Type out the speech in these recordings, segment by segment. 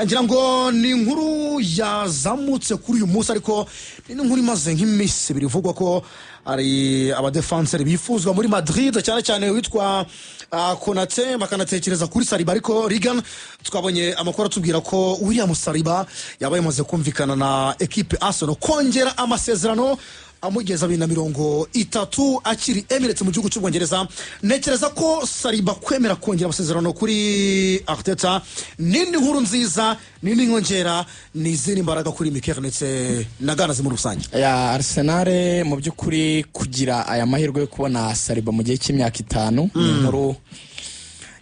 Ngira ngo ni inkuru yazamutse kuri uyu munsi, ariko ni n'inkuru imaze nk'iminsi 2 ivugwa ko hari abadefanseri bifuzwa muri Madrid, cyane cyane witwa Konate, bakanatekereza kuri Saliba. Ariko Regan, twabonye amakuru atubwira ko William Saliba yaba yamaze kumvikana na ekipe Arsenal kongera amasezerano amugeza 2030 akiri Emirates mu gihugu cy'Ubwongereza. Ntekereza ko Saliba kwemera kongera amasezerano kuri Arteta ni inkuru nziza, ni n'inyongera, ni izindi mbaraga kuri Mikel ndetse na Gunners muri rusange. Ya Arsenal mu by'ukuri kugira aya mahirwe yo kubona Saliba mu gihe cy'imyaka 5 ni inkuru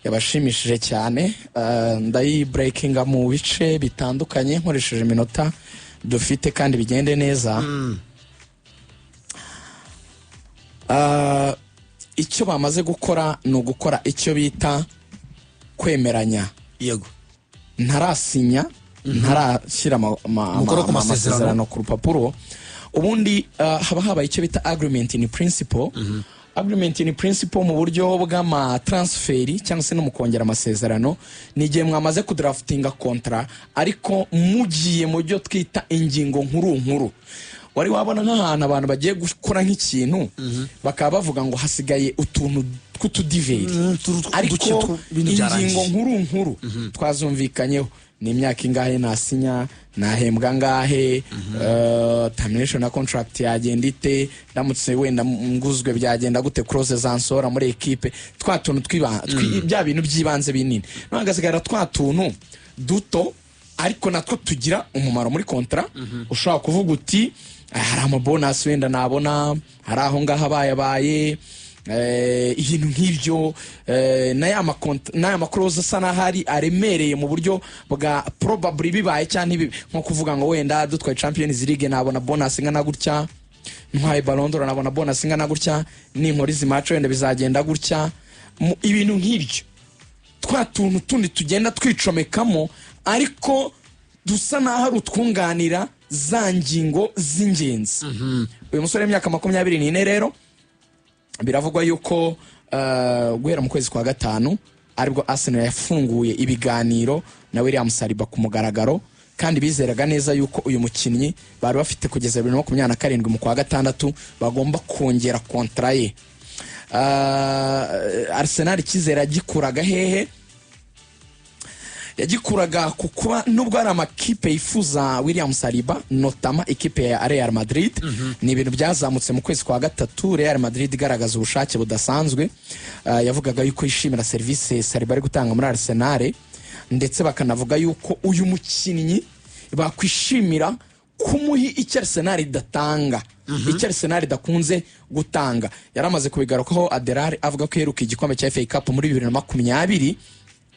yabashimishije cyane. Ndayibreakinga mu bice bitandukanye nkoresheje iminota dufite kandi bigende neza. Icyo bamaze gukora ni ugukora icyo bita kwemeranya. Ntarasinya, ntarashyira Umukono ku masezerano. amasezerano ku rupapuro. Ubundi haba habaye icyo bita agreement in principle. Agreement in principle mu buryo bw'amatransferi cyangwa se no mu kongera amasezerano ni igihe mwamaze kudraftinga contrat, ariko mugiye mu byo twita ingingo nkuru nkuru. Wari wabona nk'ahantu abantu bagiye gukora nk'ikintu bakaba bavuga ngo hasigaye utuntu tw'utudiveri, ariko uduce ibintu ingingo byarangiye. nkuru nkuru twazumvikanyeho: ni imyaka ingahe nasinya, nahembwa angahe, termination na contract yagenda ite, ndamutse wenda nguzwe byagenda gute, clause zansora muri equipe, twa tuntu bya bintu by'ibanze binini. None hagasigara twa tuntu duto ariko natwo tugira umumaro muri contrat. Ushobora kuvuga uti: "Ah, hari amabonus wenda nabona hari aho ngaho abayabaye, ibintu nk'ibyo, n'aya maclause asa n'aho ari aremereye mu buryo bwa probably bibaye cyangwa ntibibe, nko kuvuga ngo wenda dutwaye Champions League nabona bonus ingana gutya, ntwaye Ballon d'Or nabona bonus ingana gutya, ninkora izi match wenda bizagenda gutya." Ibintu nk'ibyo, twa tuntu tundi tugenda twicomekamo ariko dusa n'aho ari utwunganira za ngingo z'ingenzi. Uyu musore w'imyaka 24 rero biravugwa yuko guhera mu kwezi kwa gatanu aribwo Arsenal yafunguye ibiganiro na William Saliba ku mugaragaro, kandi bizeraga neza yuko uyu mukinnyi bari bafite kugeza 2027 mu kwa gatandatu bagomba kongera contrat ye. Arsenal icyizere yagikuraga hehe? Yagikuraga ku kuba nubwo hari amakipe yifuza William Saliba, notamment ikipe ya Real Madrid. Ni ibintu byazamutse mu kwezi kwa gatatu, Real Madrid igaragaza ubushake budasanzwe. Yavugaga yuko yishimira serivisi Saliba ari gutanga muri Arsenal, ndetse bakanavuga yuko uyu mukinnyi bakwishimira kumuha icyo Arsenal idatanga, icyo Arsenal idakunze gutanga. Yari amaze kubigarukaho Aderari, avuga ko iheruka igikombe cya FA Cup muri 2020.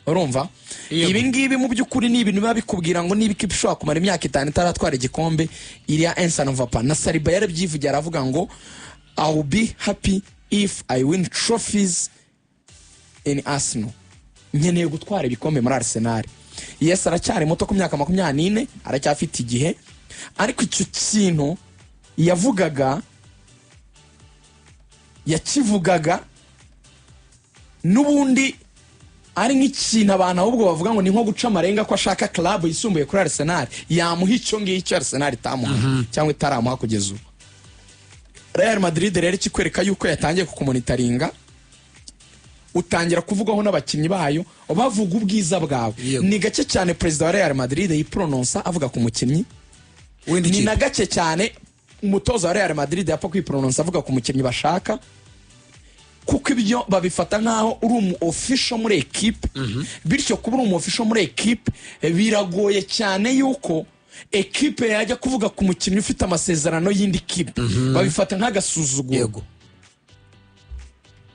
Urumva, ibi ngibi mu by'ukuri ni ibintu biba bikubwira ngo niba ikipe ishobora kumara imyaka 5 itaratwara igikombe, iriya ensanova. Na Saliba yarabyivugiye, aravuga ngo "I will be happy if I win trophies in Arsenal", nkeneye gutwara ibikombe muri Arsenal. Yes, aracyari muto ku myaka 24, aracyafite igihe, ariko icyo kintu yavugaga yakivugaga n'ubundi ari nk'ikintu abantu ahubwo bavuga ngo ni nko guca amarenga ko ashaka club yisumbuye kuri Arsenal yamuha icyo ngicyo Arsenal itamuha cyangwa itaramuha kugeza ubu. Real Madrid rero ikikwereka yuko yatangiye kukumonitoringa, utangira kuvugwaho n'abakinnyi bayo bavuga ubwiza bwawe. Ni gake cyane perezida wa Real Madrid yiporononsa avuga ku mukinnyi. Wenda Ni ikipe. na gake cyane umutoza wa Real Madrid yapfa kwiporononsa avuga ku mukinnyi bashaka, kuko ibyo babifata nk'aho uri umu official muri ekipe. Bityo kuba uri umu official muri ekipe, biragoye cyane yuko ekipe yajya kuvuga ku mukinnyi ufite amasezerano y'indi kipe, babifata nk'agasuzuguro.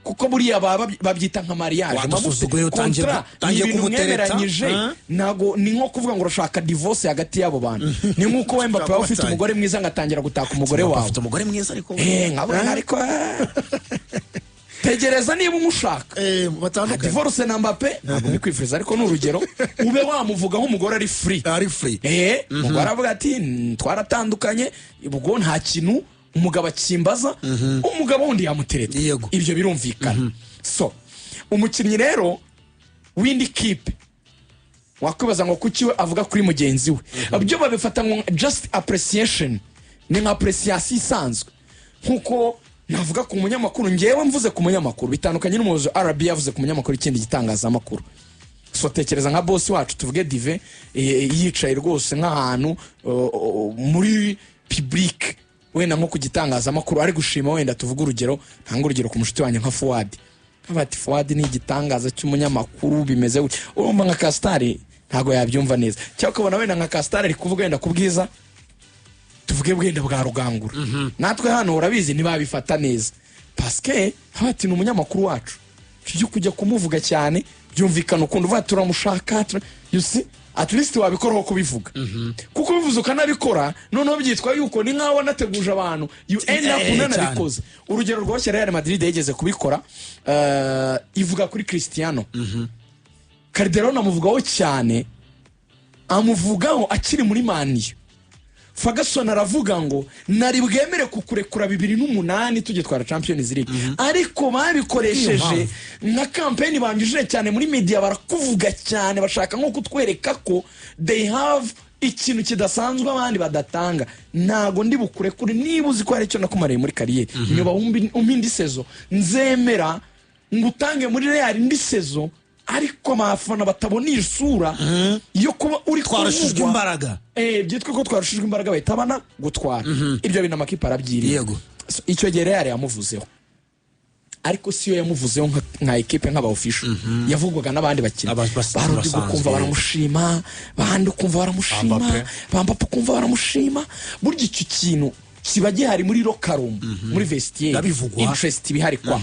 Kuko buriya baba babyita nka mariage. Wadusuzuguye, Contrat ni utangiye ibintu kumutereta. mwemeranyije. Ntago ni nko kuvuga ngo urashaka divorce hagati y'abo bantu. Ni nk'uko wemba waba ufite umugore mwiza ngatangira gutaka umugore wawe. Ufite umugore mwiza ariko. Nkabona ariko tegereza niba umushaka. Batandukanye. Divorce na Mbappe ntabwo mbikwifuriza, ariko ni urugero, ube wamuvugaho umugore ari free. Ari free. Umugore aravuga ati: "Twaratandukanye", ubwo nta kintu umugabo akimbaza, umugabo wundi yamutereta. Ibyo birumvikana. So umukinnyi rero w'indi kipe Wakwibaza ngo kuki we avuga kuri mugenzi we? Byo babifata ngo just appreciation, ni nka appreciation isanzwe, nkuko navuga ku munyamakuru. Ngewe mvuze ku munyamakuru bitandukanye n'umuyobozi wa RBA yavuze ku munyamakuru ikindi gitangazamakuru. So tekereza nka boss wacu, tuvuge Dive, yicaye rwose nk'ahantu muri public, wenda nko ku gitangazamakuru, ari gushima, wenda tuvuge urugero, ntanga urugero ku mushuti wanjye nka Fuwadi, nkaba ati: "Fuwadi ni igitangaza cy'umunyamakuru," bimeze gutya. Urumva nka Kasitari ntabwo yabyumva neza, cyangwa ukabona wenda nka Kasitari ari kuvuga wenda ku bwiza, tuvuge bwenda bwa Rugangura, natwe hano urabizi ntibabifata neza, parce que haba ati ni umunyamakuru wacu, tujye kujya kumuvuga cyane byumvikana ukuntu uvuga turamushaka, you see, at least wabikoraho kubivuga, kuko ubivuze ukanabikora noneho byitwa yuko ni nkaho wanateguje abantu, you end up unanabikoze. Urugero rworoshye, Real Madrid yigeze kubikora, ivuga kuri Cristiano. Calderon amuvugaho cyane, amuvugaho akiri muri Man U. Ferguson aravuga ngo nari bwemere kukurekura 2008 tugitwara Champions League, ariko babikoresheje nka campaign, banyujije cyane muri media, barakuvuga cyane, bashaka nko kutwereka ko they have ikintu kidasanzwe abandi badatanga. Ntago ndi bukurekure. Niba uzi ko hari icyo nakumariye muri carrière, nyuma umpe indi saison, nzemera ngo utange muri Real indi saison, ariko abafana batabona iyi sura yo kuba uri Twarushijwe kuvugwa. imbaraga. Byitwa ko twarushijwe imbaraga, bahita bana gutwara ibyo bintu, amakipe arabyiriye. So, icyo gihe Real yamuvuzeho, ariko siyo yamuvuzeho nka ekipe, nk'aba official, yavugwaga n'abandi bakinnyi. Ba Rodrigo basanzwe. Ukumva baramushima, bandi ukumva baramushima. Mbappe. Ba Mbappe ukumva baramushima. Burya icyo kintu kiba gihari muri locker room, muri vestiaire. Ndabivugwa. Interest ibihari kwa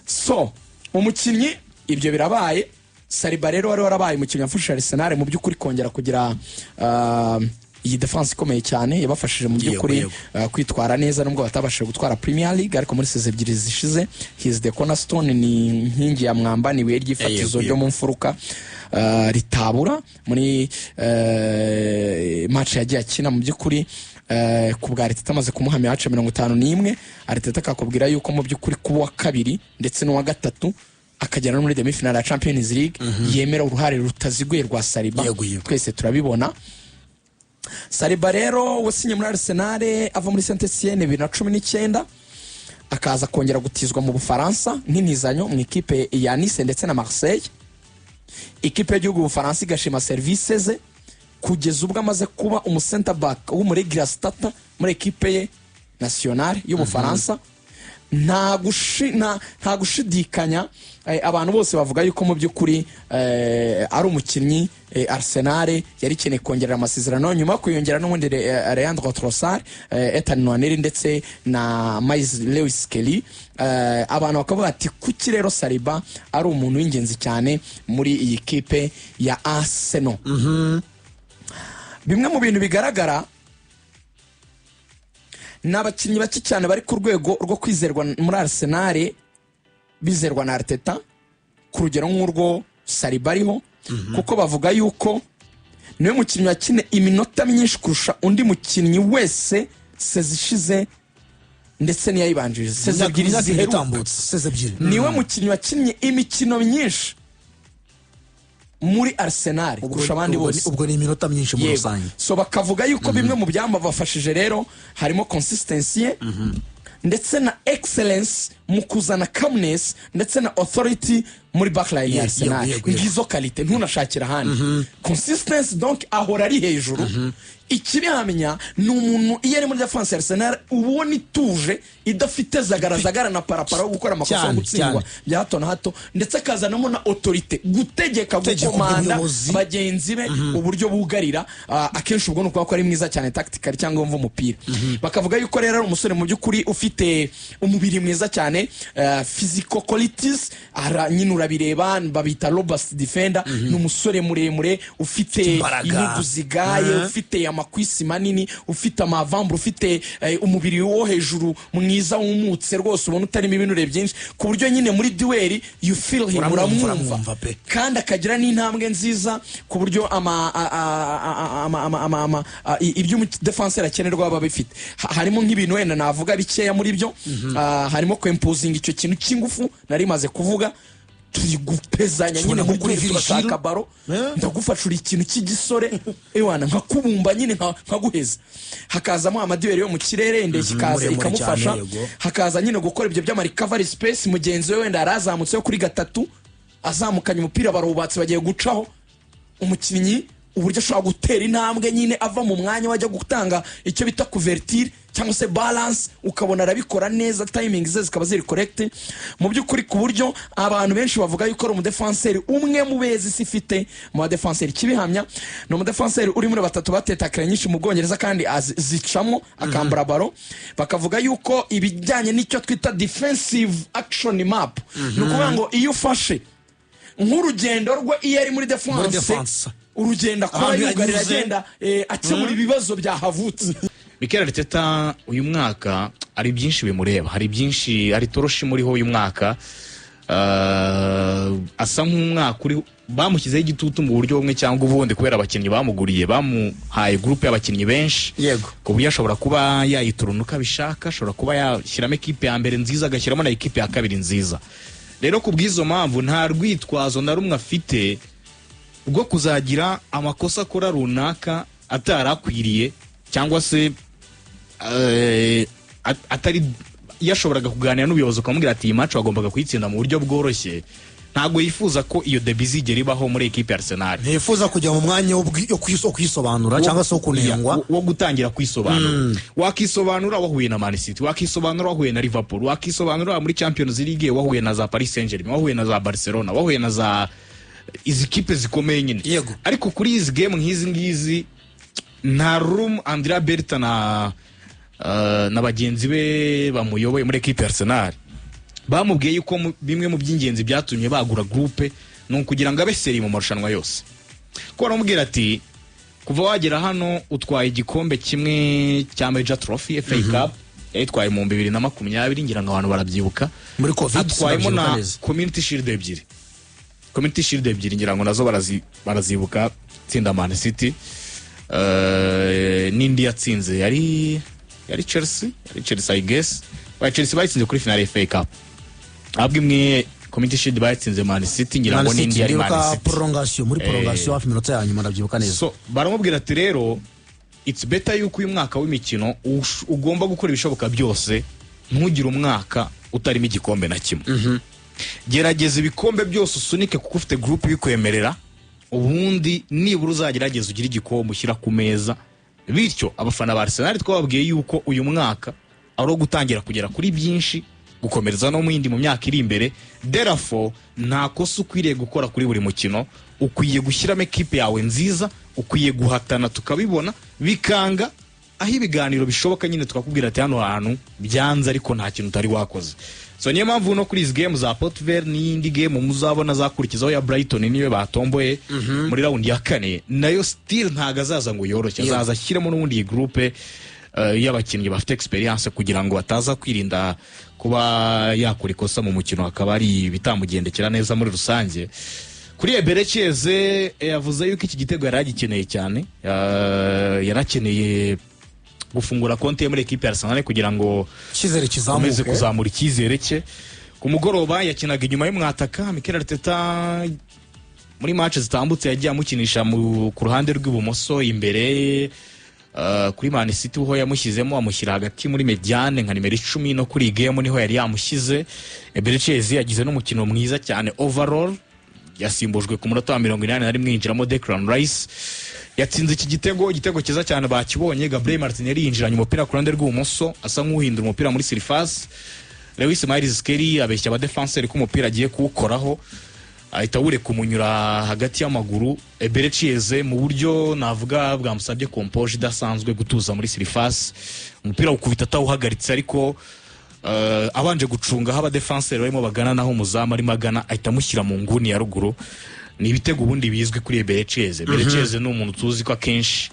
so umukinnyi. Ibyo birabaye. Saliba rero wari warabaye umukinnyi wafashije Arsenal mu by'ukuri kongera kugira iyi defense ikomeye cyane, yabafashije mu by'ukuri kwitwara neza nubwo batabashije gutwara Premier League, ariko muri saison ebyiri zishize he is the cornerstone, ni inkingi ya mwamba, ni ibuye ry'ifatizo ryo mu mfuruka, ritabura muri match yagiye akina. Mu by'ukuri, ku bwa Arteta, amaze kumuha match 51, Arteta akakubwira yuko mu by'ukuri kuba uwa kabiri ndetse n'uwa gatatu, akagera no muri demi finale ya Champions League, yemera uruhare rutaziguye rwa Saliba. Yego, yego. Twese turabibona. Saliba rero wasinye muri Arsenal ava muri Saint Etienne 2019, akaza kongera gutizwa mu Bufaransa nk'intizanyo mu ikipe ya Nice ndetse na Marseille. Ikipe y'igihugu Bufaransa igashima serivisi ze kugeza ubwo amaze kuba umu center back w'umu regular starter muri ekipe ye nationale y'Ubufaransa. Nta gushidikanya, abantu bose bavuga yuko mu by'ukuri ari umukinnyi Arsenal yari ikeneye kongerera amasezerano nyuma yo kuyongera n'ubundi Leandro Trossard, Ethan Nwaneri ndetse na Myles Lewis Skelly. Abantu bakavuga ati kuki rero Saliba ari umuntu w'ingenzi cyane muri iyi kipe ya Arsenal? Bimwe mu bintu bigaragara ni abakinnyi bake cyane bari ku rwego rwo kwizerwa muri Arsenal, bizerwa na Arteta ku rugero nk'urwo Saliba ariho, kuko bavuga yuko niwe mukinnyi wakine iminota myinshi kurusha undi mukinnyi wese saison ishize ndetse n'iyayibanjirije, saison ebyiri Imyaka ibiri ziheruka. itambutse, saison ebyiri. Niwe mukinnyi wakinnye imikino myinshi muri Arsenal kurusha abandi bose. Ubwo ni iminota myinshi muri rusange. So bakavuga yuko bimwe mu byamubafashije rero harimo consistency ye ndetse na excellence mu kuzana calmness ndetse na authority muri backline ya Arsenal. Yego, yego. Ngizo qualité, ntunashakira ahandi. Consistency, donc ahora ari hejuru. Ikibihamya ni umuntu iyo ari muri defense ya Arsenal uba ubona ituje, idafite zagarazagara na parapara yo gukora amakosa yo gutsindwa bya hato na hato, ndetse akazanamo na autorité, gutegeka, Gutegeka, gukomanda ubuyobozi. bagenzi be uburyo bugarira. Akenshi ubwo ni ukuvuga ko ari mwiza cyane tactically cyangwa wumva umupira. Bakavuga yuko rero ari umusore mu by'ukuri ufite umubiri mwiza cyane, physical qualities, nyine urabireba, babita robust defender. Ni umusore muremure ufite imbaraga. intugu zigaye, ufite amakwisi manini, ufite amavambure, ufite umubiri wo hejuru mwiza wumutse rwose, ubona utarimo ibinure byinshi, ku buryo nyine muri duel you feel him. Uramwumva, uramwumva. Uramwumva pe. Kandi akagira n'intambwe nziza ku buryo ama a- a- a- ama ama ama ama ibyo umudefanseri akenerwa aba abifite. Harimo nk'ibintu wenda navuga bikeya muri byo, harimo kwempozinga icyo kintu cy'ingufu nari maze kuvuga. Turi gupezanya nyine Tubona muri nko kuri duel, turashaka Virgil. ballon. Eh? Ndagufashura ikintu cy'igisore, ewana, nkakubumba nyine, nkaguheza. Hakazamo ama duel yo mu kirere, indeshyi ikaza Muremure ikamufasha. cyane, yego. Hakaza nyine gukora ibyo by'ama recovery space. Mugenzi we wenda yarazamutse yo kuri gatatu, azamukanye umupira, barubatse, bagiye gucaho umukinnyi, uburyo ashobora gutera intambwe nyine ava mu mwanya wajya gutanga icyo bita couverture cyangwa se balance, ukabona arabikora neza, timing ze zikaba ziri correct mu by'ukuri, ku buryo abantu benshi bavuga yuko ari umudefanseri umwe mu beza isi ifite mu badefanseri. Kibihamya ni umudefanseri uri muri batatu batetakara nyinshi mu Bwongereza, kandi zicamo akambara ballon. Bakavuga yuko ibijyanye n'icyo twita defensive action map, ni ukuvuga ngo iyo ufashe nk'urugendo rwe iyo ari muri Muri defense, defense. urugendo akora Ahantu yugarira, yanyuze. agenda akemura ibibazo byahavutse. Mikel Arteta uyu mwaka hari byinshi bimureba, hari byinshi, hari toroshi muriho uyu mwaka. Asa nk'umwaka uri bamushyizeho igitutu mu buryo bumwe cyangwa ubundi, kubera abakinnyi bamuguriye, bamuhaye groupe y'abakinnyi benshi, ku buryo ashobora kuba yayituruna uko abishaka, ashobora kuba yashyiramo ekipe ya mbere nziza, agashyiramo na ekipe ya kabiri nziza. Rero ku bw'izo mpamvu nta rwitwazo na rumwe afite rwo kuzagira amakosa akora runaka atari akwiriye, cyangwa se atari yashoboraga kuganira n'ubuyobozi ukamubwira ati: "Iyi match wagombaga kuyitsinda mu buryo bworoshye." Ntabwo yifuza ko iyo débat izigera ibaho muri ekipe ya Arsenal. Ntiyifuza kujya mu mwanya wo kwisobanura cyangwa se wo kunengwa. Wo gutangira kwisobanura. Wakisobanura wahuye na Man City, wakisobanura wahuye na Liverpool, wakisobanura muri Champions League wahuye na za Paris Saint-Germain, wahuye na za Barcelona, wahuye na za izi kipe zikomeye nyine. Ariko kuri izi game nk'izi ngizi nta room Andrea Berta na bagenzi be bamuyoboye muri ekipe ya Arsenal bamubwiye yuko bimwe mu by'ingenzi byatumye bagura groupe ni ukugira ngo abe sérieux mu marushanwa yose, ko baramubwira ati: "Kuva wagera hano utwaye igikombe kimwe cya major trophy, FA Cup yayitwaye mu 2020, ngira ngo abantu barabyibuka." Muri Covid. Atwayemo Ndabyibuka na neza. Community Shield ebyiri, Community Shield ebyiri ngira ngo nazo barazibuka, tsinda Man City. N'indi yatsinze yari Chelsea, yari Chelsea, I guess. Ba Chelsea bayitsinze kuri finale ya FA Cup, ahubwo imwe Community Shield bayitsinze Man City, ngira ngo Man City, n'indi yari Man ndibuka City. Prolongation, muri prolongation hafi iminota ya nyuma, ndabyibuka neza. So baramubwira ati: "Rero it's better yuko uyu mwaka w'imikino ugomba gukora ibishoboka byose ntugire umwaka utarimo igikombe na kimwe. Gerageza ibikombe byose usunike, kuko ufite group ibikwemerera. Ubundi nibura uzagerageza ugire igikombe ushyira ku meza." Bityo abafana ba Arsenal twababwiye yuko uyu mwaka ari uwo gutangira kugera kuri byinshi, gukomereza no mu yindi mu myaka iri imbere. Therefore nta kosa ukwiriye gukora kuri buri mukino, ukwiye gushyiramo ekipe yawe nziza, ukwiye guhatana tukabibona, bikanga aho ibiganiro bishoboka nyine tukakubwira ati: "Hano hantu byanze, ariko nta kintu utari wakoze." So niyo mpamvu no kuri izi game za Port Vale n'iyindi game muzabona zakurikizaho ya Brighton, niyo batomboye muri round ya kane, nayo still ntago azaza ngo yoroshye, azaza ashyiremo n'ubundi iyi groupe y'abakinnyi bafite experience, kugira ngo bataza kwirinda kuba yakora ikosa mu mukino hakaba ari ibitamugendekera neza muri rusange. Kuri Eberechi Eze, yavuze yuko iki gitego yari agikeneye cyane. Yarakeneye gufungura konti ye muri ekipe ya Arsenal kugira ngo icyizere akomeze kizamuke. kuzamura icyizere cye. Ku mugoroba yakinaga inyuma y'umwataka. Mikel Arteta muri match zitambutse yagiye amukinisha ku ruhande rw'ibumoso imbere. Kuri Man City ho yamushyizemo, amushyira hagati muri médiane nka nimero 10, no kuri iyi game niho yari yamushyize. Eberechi Eze yagize n'umukino mwiza cyane overall. Yasimbujwe ku munota wa 81, yinjiramo Declan Rice, yatsinze iki gitego, igitego cyiza cyane bakibonye. Gabriel Martinelli yinjiranye umupira ku ruhande rw'ibumoso, asa nk'uhindura umupira muri surface. Lewis Myles Skelly abeshya abadefanseri ko umupira agiye kuwukoraho, ahita awureka umunyura hagati y'amaguru. Eberechi Eze mu buryo navuga bwamusabye composure idasanzwe, gutuza muri surface, umupira awukubita atawuhagaritse, ariko abanje gucunga aho abadefanseri barimo bagana naho umuzamu arimo agana, ahita amushyira mu nguni ya ruguru. Ni ibitego ubundi bizwi kuri Eberechi Eze. Eberechi Eze ni umuntu tuzi ko akenshi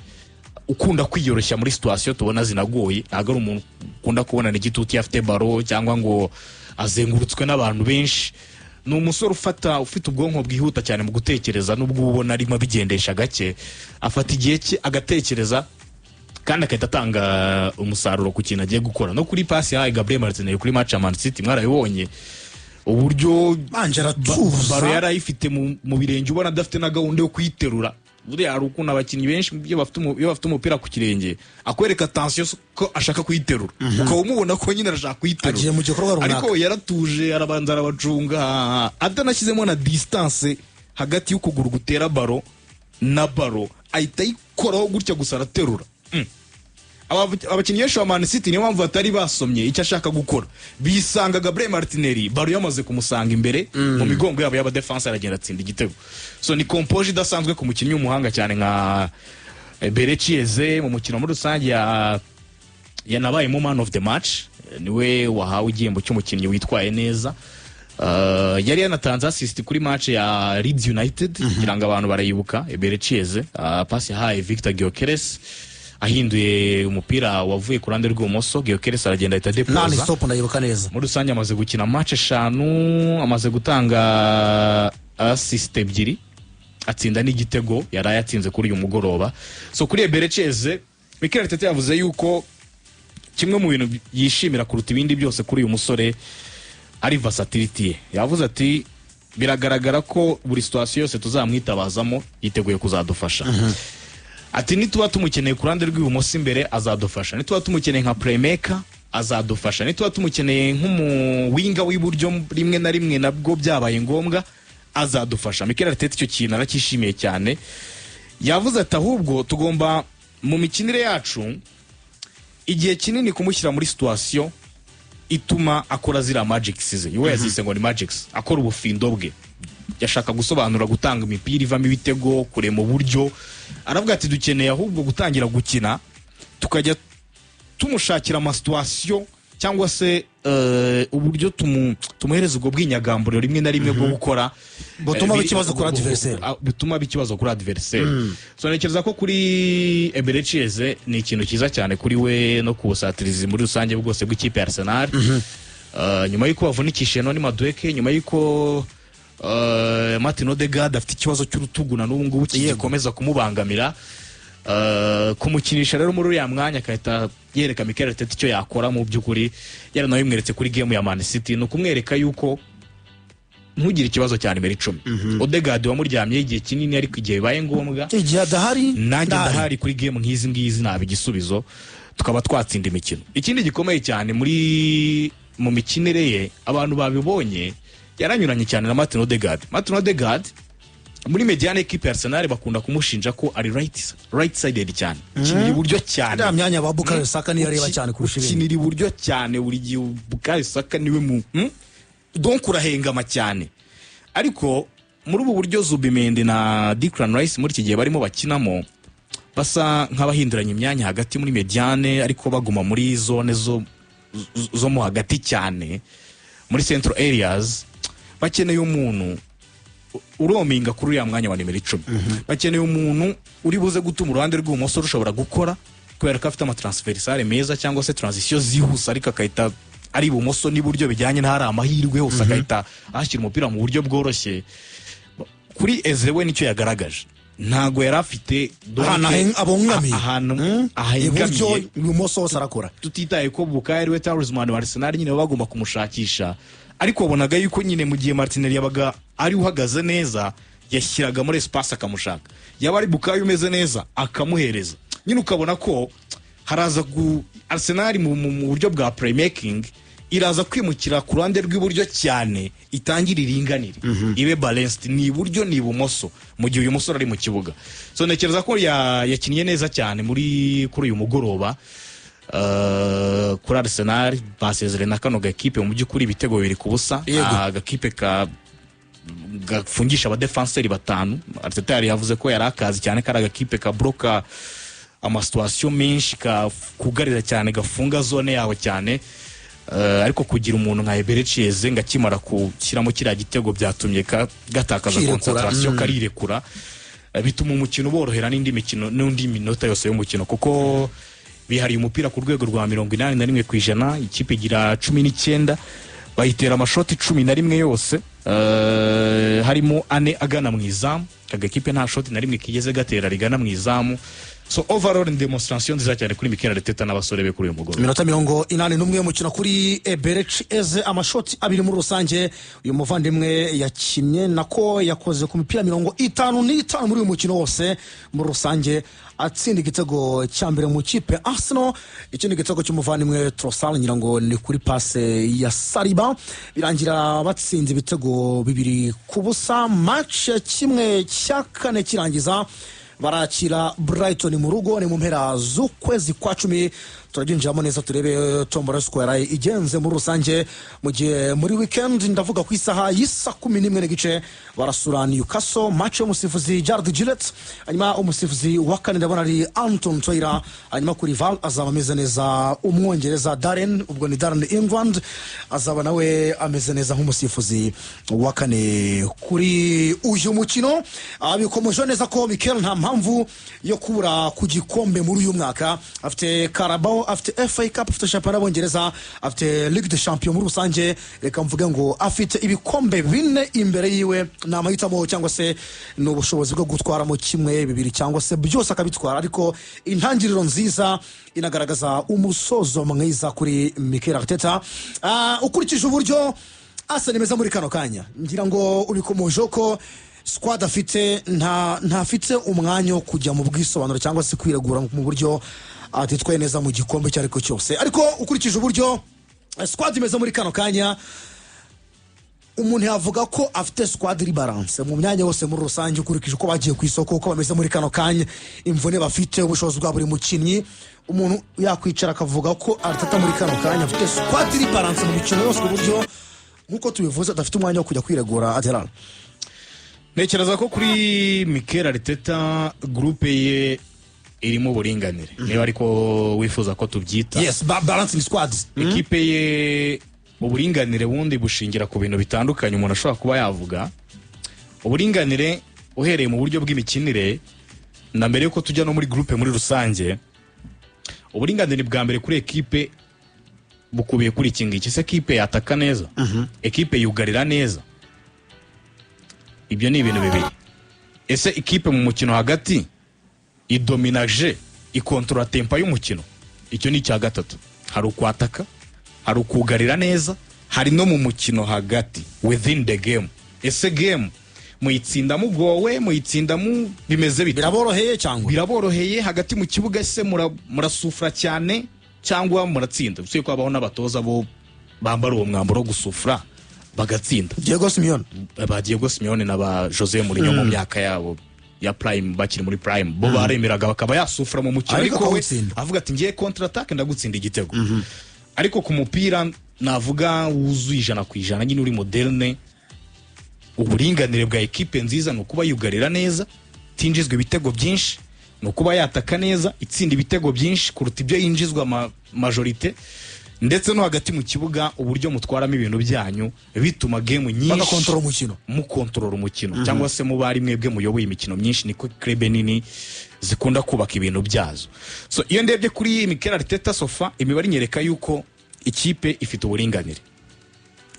ukunda kwiyoroshya muri situation tubona zinagoye. Ntabwo ari umuntu ukunda kubonana igitutu iyo afite ballon cyangwa ngo azengurutswe n'abantu benshi. Ni umusore ufata, ufite ubwonko bwihuta cyane mu gutekereza, n'ubwo ubona arimo abigendesha gake, afata igihe cye agatekereza kandi agahita atanga umusaruro ku kintu agiye gukora. No kuri pasi yahaye Gabriel Martinelli kuri match ya Man City mwarabibonye. Uburyo Banje aratuza. Ballon yari ayifite mu birenge, ubona adafite na gahunda yo kuyiterura. Buriya hari ukuntu abakinnyi benshi iyo bafite umupira ku kirenge akwereka tension ko ashaka kuyiterura, ukaba umubona ko nyine arashaka kuyiterura. Agiye mu gikorwa runaka. Ariko yaratuje, arabanza arabacunga, atanashyizemo na distance hagati y'ukuguru gutera ballon na ballon, ahita ayikoraho gutya gusa araterura. Abakinnyi benshi ba Man City niyo mpamvu batari basomye icyo ashaka gukora, bisanga Gabriel Martinelli ballon yamaze kumusanga imbere mu migongo yabo y'aba defense, aragenda atsinda igitego. So ni composure idasanzwe ku mukinnyi w'umuhanga cyane nka Eberechi Eze. Mu mukino muri rusange yanabayemo man of the match. Niwe wahawe igihembo cy'umukinnyi witwaye neza. Yari yanatanze assist kuri match ya Leeds United, kugira ngo abantu barayibuka. Eberechi Eze, pass yahaye Victor Gyökeres, ahinduye umupira wavuye ku ruhande rw'ibumoso, Gyökeres aragenda ahita nani depoza. Stop, ndayibuka neza. Muri rusange amaze gukina match eshanu, amaze gutanga assist ebyiri, atsinda n'igitego yari ayatsinze kuri uyu mugoroba. So kuri Eberechi Eze, Mikel Arteta yavuze yuko kimwe mu bintu yishimira kuruta ibindi byose kuri uyu musore ari versatility ye. Yavuze ati: "Biragaragara ko buri situation yose tuzamwitabazamo yiteguye kuzadufasha." Ati: "Nituba tumukeneye ku ruhande rw'ibumoso imbere azadufasha, nituba tumukeneye nka playmaker azadufasha, nituba tumukeneye nk'umuwinga w'iburyo rimwe na rimwe nabwo byabaye ngombwa azadufasha." Mikel Arteta icyo kintu aracyishimiye cyane. Yavuze ati: "Ahubwo tugomba mu mikinire yacu igihe kinini kumushyira muri situation ituma akora ziriya magics ze." Iwe yazise ngo ni magics, akora ubufindo bwe. Yashaka gusobanura gutanga imipira ivamo ibitego, kurema uburyo. Aravuga ati: "Dukeneye ahubwo gutangira gukina tukajya tumushakira ama situation cyangwa se uburyo tumuhereza ubwo bwinyagamburiro rimwe na rimwe bwo gukora Butuma aba ikibazo kuri adversaire. Bituma aba ikibazo kuri adversaire." So ntekereza ko kuri Eberechi Eze ni ikintu cyiza cyane kuri we no ku busatirizi muri rusange bwose bw'ikipe ya Arsenal. Nyuma y'uko bavunikishije Noni Madueke, nyuma y'uko Martin Odegaard afite ikibazo cy'urutugu na n'ubu ngubu kigikomeza kumubangamira, kumukinisha rero muri uriya mwanya agahita yereka Mikel Arteta icyo yakora, mu by'ukuri yaranabimweretse kuri game ya Man City, ni ukumwereka yuko ntugire ikibazo cya nimero 10, Odegaard wamuryamyeho igihe kinini, ariko igihe bibaye ngombwa igihe adahari nanjye ndahari. Ndahari kuri game nk'izi ngizi, naba igisubizo tukaba twatsinda imikino. Ikindi gikomeye cyane mu mikinire ye, abantu babibonye, yaranyuranye cyane na Martin Odegaard. Martin Odegaard muri médiane équipe ya Arsenal bakunda kumushinja ko ari right sided cyane, ukinira iburyo cyane. Iriya myanya ba Bukayo Saka niyo areba cyane kurusha ibindi. Ukinira iburyo cyane buri gihe, Bukayo Saka niwe mu Donc urahengama cyane. Ariko muri ubu buryo Zubimendi na Declan Rice muri iki gihe barimo bakinamo, basa nk'abahinduranya imyanya hagati muri médiane, ariko baguma muri zone zo mo hagati cyane muri central areas, bakeneye umuntu urominga kuri uriya mwanya wa nimero 10. Bakeneye umuntu uri buze gutuma uruhande rw'ibumoso rushobora gukora, kubera ko afite ama transversale meza cyangwa se transition zihuse, ariko akahita ari ibumoso n'iburyo bijyanye n'ahari amahirwe hose, agahita ahashyira umupira mu buryo bworoshye. Kuri Eze we nicyo yagaragaje, ntago yari afite ahantu abongamiye. Ahantu Iburyo, ahengamiye. Ibumoso hose arakora. Tutitaye ko Bukayo ariwe talisman wa Arsenal, nyine baba bagomba kumushakisha, ariko wabonaga yuko nyine mu gihe Martinelli yabaga ari uhagaze neza yashyiraga muri espace akamushaka, yaba ari Bukayo umeze neza akamuhereza. Nyine ukabona ko haraza Arsenal mu buryo bwa playmaking iraza kwimukira ku ruhande rw'iburyo cyane, itangire iringanire, ibe balanced, ni iburyo ni ibumoso mu gihe uyu musore ari mu kibuga. So ntekereza ko yakinnye neza cyane kuri uyu mugoroba. Kuri Arsenal basezereye na kano gakipe mu by'ukuri ibitego 2-0. Yego. Agakipe ka gafungisha abadefanseri batanu. Arteta yari yavuze ko yari akazi cyane kari agakipe ka bloka ama situation menshi, kugarira cyane, gafunga zone yawe cyane. Ariko kugira umuntu nka Eberechi Eze ngo akimara gushyiramo kiriya gitego byatumye gatakaza Kirekura. concentration, karirekura. Bituma umukino uborohera n'indi mikino n'undi minota yose y'umukino, kuko bihariye umupira ku rwego rwa 81%, ikipe igira 19, bayitera amashoti 11 yose, harimo ane agana mu izamu. Aka gakipe nta shoti na rimwe kigeze gatera rigana mu izamu. So overall ni demonstration nziza cyane kuri Mikel Arteta n'abasore be kuri uyu mugoroba. Iminota 81 y'umukino kuri Eberechi Eze, amashoti abiri muri rusange. Uyu muvandimwe yakinnye, nako yakoze ku mipira 55 muri uyu mukino wose muri rusange, atsinda igitego cya mbere mu kipe Arsenal. Ikindi gitego cy'umuvandimwe Trossard, ngira ngo ni kuri passe ya Saliba, birangira batsinze ibitego 2-0. Match 1/4 kirangiza barakira Brighton mu rugo, ni mu mpera z'ukwezi kwa 10. Turabyinjiramo neza turebe tombora square igenze muri rusange. Mu gihe muri weekend, ndavuga ku isaha y'isa 11:30, barasura Newcastle, match y'umusifuzi Jarred Gillett. Hanyuma umusifuzi wa kane ndabona ari Anton Toira. Hanyuma kuri VAR azaba ameze neza Umwongereza Darren, ubwo ni Darren England, azaba nawe ameze neza nk'umusifuzi wa kane kuri uyu mukino. Bikomeje neza ko Mikel nta mpamvu yo kubura ku gikombe muri uyu mwaka. Afite Carabao, afite FA Cup, afite shampiyona y'Abongereza, afite Ligue des Champions. Muri rusange reka mvuge ngo afite ibikombe bine imbere yiwe. Ni amahitamo cyangwa se ni ubushobozi bwo gutwaramo kimwe, bibiri cyangwa se byose akabitwara. Ariko intangiriro nziza inagaragaza umusozo mwiza kuri Mikel Arteta. Ukurikije uburyo Arsenal imeze muri kano kanya, ngira ngo ubikomoje ko squad afite ntafite umwanya wo kujya mu bwisobanuro cyangwa se kwiregura mu buryo atitwaye neza mu gikombe icyo ariko cyose. Ariko ukurikije uburyo squad imeze muri kano kanya, umuntu yavuga ko afite squad iri balance mu myanya yose muri rusange, ukurikije uko bagiye ku isoko, uko bameze muri kano kanya, imvune bafite, ubushobozi bwa buri mukinnyi, umuntu yakwicara akavuga ko Arteta muri kano kanya afite squad iri balance mu mikino yose, ku buryo nk'uko tubivuze adafite umwanya wo kujya kwiregura, Aderal. Ntekereza ko kuri Mikel Arteta groupe ye irimo uburinganire, niba ariko wifuza ko tubyita. Yes, balancing squads. Ikipe ye, uburinganire bundi bushingira ku bintu bitandukanye. Umuntu ashobora kuba yavuga uburinganire uhereye mu buryo bw'imikinire na mbere yuko tujya no muri groupe muri rusange. Uburinganire bwa mbere kuri ekipe bukubiye kuri iki ngiki: se ekipe yataka neza, ekipe yugarira neza? Ibyo ni ibintu bibiri. Ese ikipe mu mukino hagati idominaje, ikontorora tempo y'umukino? Icyo ni icya gatatu. Hari ukwataka, hari ukugarira neza, hari no mu mukino hagati, within the game. Ese game muyitsinda mugowe, muyitsinda mu bimeze bite? Biraboroheye cyangwa Biraboroheye hagati mu kibuga? Ese murasufura cyane cyangwa muratsinda? Usibye ko habaho n'abatoza bo bambara uwo mwambaro wo gusufura bagatsinda. Diego Simeone. Ba Diego Simeone na ba Jose Mourinho mu myaka yabo ya prime, bakiri muri prime, bo baremeraga bakaba yasufura mu mukino, Ariko ariko we akawutsinda. avuga ati: "Ngiye contre attaque, ndagutsinda igitego." Ariko ku mupira navuga wuzuye 100% nyine uri moderne, uburinganire bwa ekipe nziza ni ukuba yugarira neza itinjizwa ibitego byinshi, ni ukuba yataka neza itsinda ibitego byinshi kuruta ibyo yinjizwa majorité, ndetse no hagati mu kibuga uburyo mutwaramo ibintu byanyu bituma game nyinshi Bagakontorora umukino. Mukontorora umukino, cyangwa se muba ari mwebwe muyoboye imikino myinshi. Niko club nini zikunda kubaka ibintu byazo. So iyo ndebye kuri Mikel Arteta so far, imibare inyereka yuko ikipe ifite uburinganire.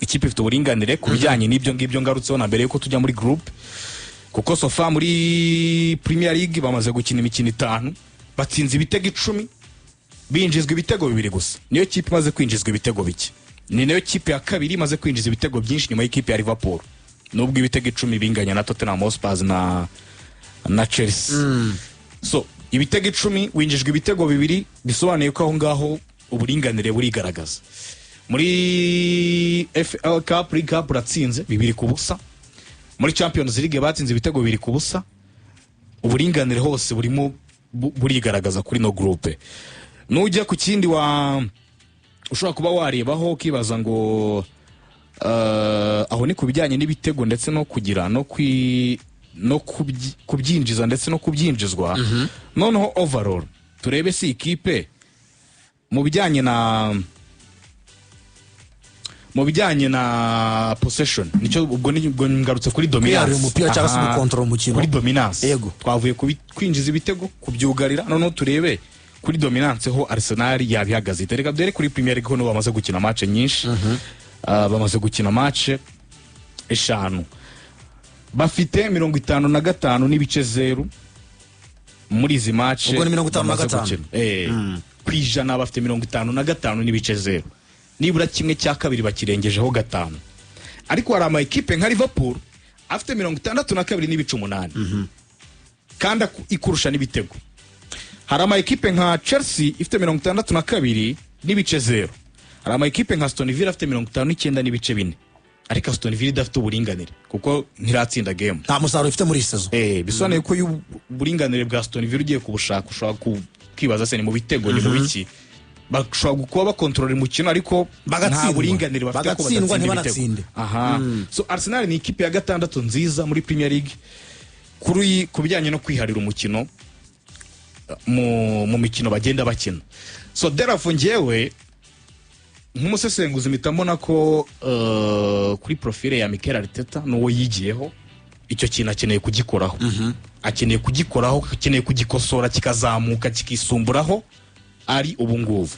Ikipe ifite uburinganire ku bijyanye n'ibyo ngibyo ngarutseho na mbere yuko tujya muri group, kuko so far muri Premier League bamaze gukina imikino itanu, batsinze ibitego 10, binjizwa ibitego bibiri gusa. Niyo kipe imaze kwinjizwa ibitego bike, ni nayo kipe ya kabiri imaze kwinjiza ibitego byinshi nyuma y'ikipe ya Liverpool, nubwo ibitego 10 binganya na Tottenham Hotspur na Chelsea. So ibitego 10, winjijwe ibitego bibiri, bisobanuye ko aho ngaho uburinganire burigaragaza. Muri FA Cup, League Cup uratsinze 2-0, muri Champions League batsinze ibitego 2-0. Uburinganire hose burimo burigaragaza kuri no groupe. Nujya ku kindi wa ushobora kuba warebaho ukibaza ngo aho ni ku bijyanye n'ibitego ndetse no kugira no kwi no kubyinjiza ndetse no kubyinjizwa. Noneho overall turebe si ikipe mu bijyanye na possession, nicyo ubwo ubwo ngarutse kuri dominance. Kwiharira umupira cyangwa se Aha, gukontorora umukino. Kuri dominance. Yego. Twavuye ku kwinjiza ibitego, kubyugarira, noneho turebe kuri dominance ho Arsenal yabihagaze ite. Reka duhere kuri Premier League ho nibo bamaze gukina match nyinshi. Bamaze gukina match eshanu, bafite 55.0. Muri izi match Ubwo ni 55. bamaze gukina. Ku ijana bafite 55.0, nibura kimwe cya kabiri bakirengejeho gatanu. Ariko hari ama ekipe nka Liverpool afite 62.8 kandi ikurusha n'ibitego. Hari ama ekipe nka Chelsea ifite 62.0. Hari ama ekipe nka Aston Villa afite 59.4, ariko Aston Villa idafite uburinganire kuko ntiratsinda game. Nta musaruro ifite muri iyi saison. Bisobanuye ko iyo uburinganire bwa Aston Villa ugiye kubushaka, ushobora kwibaza se ni mu bitego, ni mu biki? Bashobora kuba bakontorora umukino, ariko Bagatsindwa. nta buringanire bafite ko Bagatsindwa, badatsinda ntibanatsinde. ibitego. Aha, so Arsenal ni ikipe ya gatandatu nziza muri Premier League ku bijyanye no kwiharira umukino mu mikino bagenda bakina. So therefore, njyewe nk'umusesenguzi mpita mbona ko kuri profile ya Mikel Arteta n'uwo yigiyeho, icyo kintu akeneye kugikoraho, akeneye kugikoraho, akeneye kugikosora, kikazamuka, kikisumburaho ari ubu ngubu.